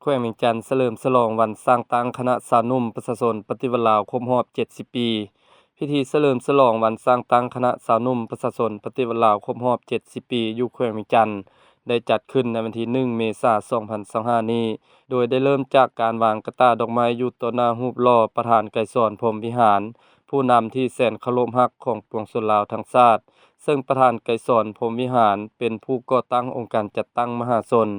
ແຂວງວຽງຈັນສະເຫຼີມສະຫຼອງວັນສ້າງຕັ້ງຄະນະຊາວໜຸ່ມປະຊາຊົນປະຕິວັດລາວຄົບຮອບເຈັດສິບປີ. ພິທີສະເຫຼີມສະຫຼອງວັນສ້າງຕັ້ງຄະນະຊາວໜຸ່ມປະຊາຊົນປະຕິວັດລາວຄົບຮອບເຈັດສິບປີຢູ່ແຂວງວຽງຈັນ ໄດ້ຈັດຂຶ້ນໃນວັນທີໜຶ່ງເມສາສອງພັນຊາວຫ້ານີ້ ໂດຍໄດ້ເລີ່ມຈາກການວາງກະຕ່າດອກໄມ້ຢູ່ຕໍ່ໜ້າຮູບຫຼໍ່ປະທານໄກສອນ ພົມວິຫານ ຜູ້ນຳທີ່ແສນເຄົາລົບຮັກຂອງປວງຊົນລາວທັງຊາດ, ເຊິ່ງປະທານໄກສອນ ພົມວິຫານ ເປັນຜູ້ກໍ່ຕັ້ງອົງການຈັດຕັ້ງມະຫາຊົນ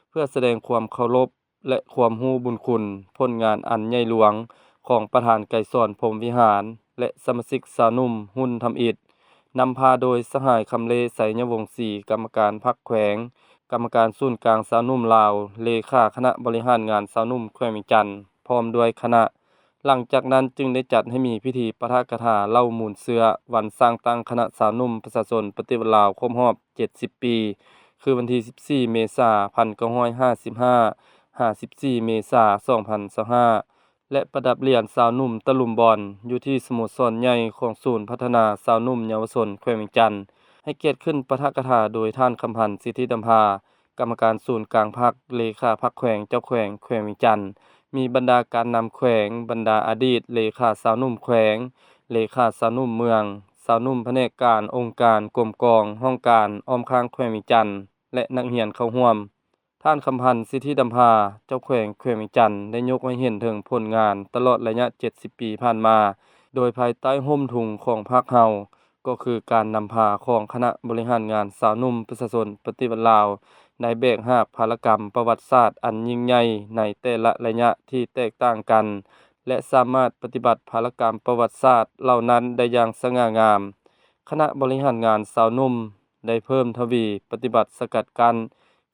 ເພື່ອສະແດງຄວາມເຄົາລົບ ແລະ ຄວາມຮູ້ບຸນຄຸນ ຜົນງານອັນໃຫຍ່ຫຼວງຂອງປະທານໄກສອນ ພົມວິຫານ ແລະ ສະມາຊິກຊາວໜຸ່ມຮຸ່ນທຳອິດ, ນຳພາໂດຍສະຫາຍ ຄຳເລ ໄຊຍະວົງສີ ກຳມະການພັກແຂວງ, ກຳມະການສູນກາງຊາວໜຸ່ມລາວ, ເລຂາຄະນະບໍລິຫານງານຊາວໜຸ່ມແຂວງວຽງຈັນ ພ້ອມດ້ວຍຄະນະ. ຫຼັງຈາກນັ້ນຈຶ່ງໄດ້ຈັດໃຫ້ມີພິທີປາຖະກະຖາເລົ່າມູນເຊື້ອວັນສ້າງຕັ້ງຄະນະຊາວໜຸ່ມປະຊາຊົນປະຕິວັດລາວຄົບຮອບເຈັດສິບປີ ຄືວັນທີສິບສີ່ເມສາພັນເກົ້າຮ້ອຍຫ້າສິບຫ້າ ຫາສິບສີ່ເມສາສອງພັນຊາວຫ້າ ແລະ ປະດັບຫຼຽນຊາວໜຸ່ມຕະລຸມບອນ ຢູ່ທີ່ສະໂມສອນໃຫຍ່ຂອງສູນພັດທະນາຊາວໜຸ່ມເຍົາວະຊົນແຂວງວຽງຈັນ ໃຫ້ກຽດຂຶ້ນປາຖະກະຖາໂດຍທ່ານ ຄຳພັນ ສິດທິດຳພາ ກຳມະການສູນກາງພັກ, ເລຂາພັກແຂວງ, ເຈົ້າແຂວງແຂວງວຽງຈັນ, ມີບັນດາການນຳແຂວງ, ບັນດາອະດີດເລຂາຊາວໜຸ່ມແຂວງ, ເລຂາຊາວໜຸ່ມເມືອງ, ຊາວໜຸ່ມພະແນກການ, ອົງການ, ກົມກອງ, ຫ້ອງການ, ອ້ອມຂ້າງແຂວງວຽງຈັນ ແລະ ນັກຮຽນເຂົ້າຮ່ວມ. ທ່ານ ຄຳພັນ ສິດທິດຳພາ ເຈົ້າແຂວງແຂວງວຽງຈັນ ໄດ້ຍົກໃຫ້ເຫັນເຖິງຜົນງານຕະຫຼອດໄລຍະເຈັດສິບປີຜ່ານມາ, ໂດຍພາຍໃຕ້ຮົ່ມທຸງຂອງພັກເຮົາ ກໍຄືການນຳພາຂອງຄະນະບໍລິຫານງານຊາວໜຸ່ມປະຊາຊົນປະຕິວັດລາວ ໄດ້ແບກຫາບພາລະກຳປະຫວັດສາດອັນຍິ່ງໃຫຍ່ໃນແຕ່ລະໄລຍະທີ່ແຕກຕ່າງກັນ ແລະ ສາມາດປະຕິບັດພາລະກຳປະຫວັດສາດເຫຼົ່ານັ້ນໄດ້ຢ່າງສະຫງ່າງາມ. ຄະນະບໍລິຫານງານຊາວໜຸ່ມ ໄດ້ເພີ່ມທະວີປະຕິບັດສະກັດກັ້ນ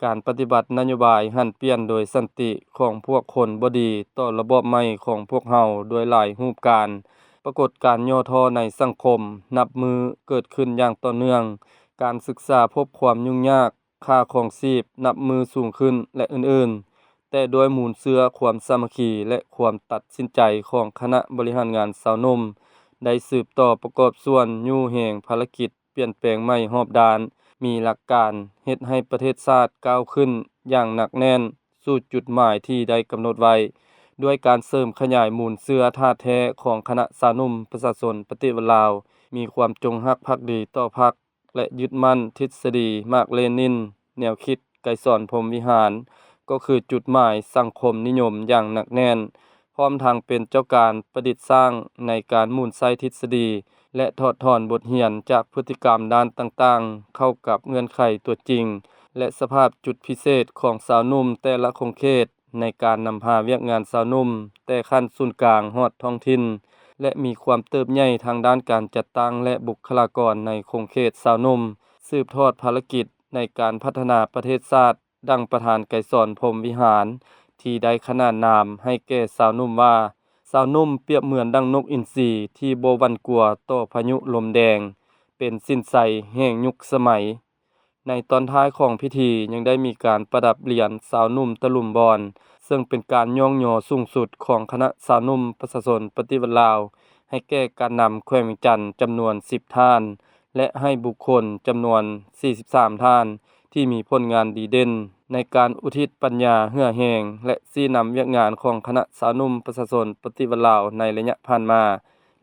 ການປະຕິບັດນະໂຍບາຍຫັນປ່ຽນໂດຍສັນຕິຂອງພວກຄົນບໍ່ດີຕໍ່ລະບອບໃໝ່ຂອງພວກເຮົາດ້ວຍຫຼາຍຮູບການ. ປາກົດການຫຍໍ້ທໍ້ໃນສັງຄົມນັບມື້ເກີດຂຶ້ນຢ່າງຕໍ່ເນື່ອງ, ການສຶກສາພົບຄວາມຫຍຸ້ງຍາກ, ຄ່າຄອງຊີບນັບມື້ສູງຂຶ້ນ ແລະ ອື່ນໆ, ແຕ່ດ້ວຍມູນເຊື້ອຄວາມສາມັກຄີ ແລະ ຄວາມຕັດສິນໃຈຂອງຄະນະບໍລິຫານງານຊາວໜຸ່ມ ໄດ້ສືບຕໍ່ປະກອບສ່ວນຍູ້ແຮງພາລະກິດ ປ່ຽນແປງໃໝ່ຮອບດ້ານ, ມີຫຼັກການເຮັດໃຫ້ປະເທດຊາດກ້າວຂຶ້ນຢ່າງໜັກແໜ້ນສູ່ຈຸດໝາຍທີ່ໄດ້ກຳນົດໄວ້, ດ້ວຍການເສີມຂະຫຍາຍມູນເຊື້ອທາດແທ້ຂອງຄະນະຊາວໜຸ່ມປະຊາຊົນປະຕິວັດລາວ, ມີຄວາມຈົງຮັກພັກດີຕໍ່ພັກ ແລະ ຍຶດໝັ້ນທິດສະດີມາກເລນິນ, ແນວຄິດໄກສອນ ພົມວິຫານ ກໍຄືຈຸດໝາຍສັງຄົມນິຍົມຢ່າງໜັກແໜ້ນ, ພ້ອມທັງເປັນເຈົ້າການປະດິດສ້າງໃນການໝູນໃຊ້ທິດສະດີ ແລະ ຖອດຖອນບົດຮຽນຈາກພຶດຕິກຳດ້ານຕ່າງໆ ເຂົ້າກັບເງື່ອນໄຂຕົວຈິງ ແລະ ສະພາບຈຸດພິເສດຂອງຊາວໜຸ່ມແຕ່ລະຂົງເຂດ ໃນການນຳພາວຽກງານຊາວໜຸ່ມ ແຕ່ຂັ້ນສູນກາງຮອດທ້ອງຖິ່ນ ແລະ ມີຄວາມເຕີບໃຫຍ່ທາງດ້ານການຈັດຕັ້ງ ແລະ ບຸກຄະລາກອນໃນຂົງເຂດຊາວໜຸ່ມ, ສືບທອດພາລະກິດໃນການພັດທະນາປະເທດຊາດ ດັ່ງປະທານໄກສອນ ພົມວິຫານ ທີ່ໄດ້ຂະໜານນາມໃຫ້ແກ່ຊາວໜຸ່ມວ່າ, ຊາວໜຸ່ມປຽບເໝືອນດັ່ງນົກອິນຊີທີ່ບໍ່ຫວັ່ນກົວຕໍ່ພາຍຸລົມແດງ, ເປັນສິນໄຊແຫ່ງຍຸກສະໄໝ. ໃນຕອນທ້າຍຂອງພິທີຍັງໄດ້ມີການປະດັບຫຼຽນຊາວໜຸ່ມຕະລຸມບອນ, ເຊິ່ງເປັນການຍ້ອງຍໍສູງສຸດຂອງຄະນະຊາວໜຸ່ມປະຊາຊົນປະຕິວັດລາວ ໃຫ້ແກ່ການນຳແຂວງວຽງຈັນຈຳນວນສິບທ່ານ ແລະ ໃຫ້ບຸກຄົນຈຳນວນສີ່ສິບສາມທ່ານ ທີ່ມີຜົນງານດີເດັ່ນໃນການອຸທິດປັນຍາເຫື່ອແຮງ ແລະ ຊີ້ນຳວຽກງານຂອງຄະນະຊາວໜຸ່ມປະຊາຊົນປະຕິວັດລາວໃນໄລຍະຜ່ານມາ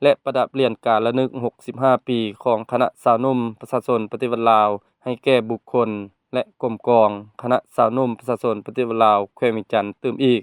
ແລະ ປະດັບຫຼຽນການລະນຶກຫົກສິບຫ້າປີຂອງຄະນະຊາວໜຸ່ມປະຊາຊົນປະຕິວັດລາວ ໃຫ້ແກ່ບຸກຄົນ ແລະ ກົມກອງຄະນະຊາວໜຸ່ມປະຊາຊົນປະຕິວັດລາວແຂວງວຽງຈັນຕື່ມອີກ.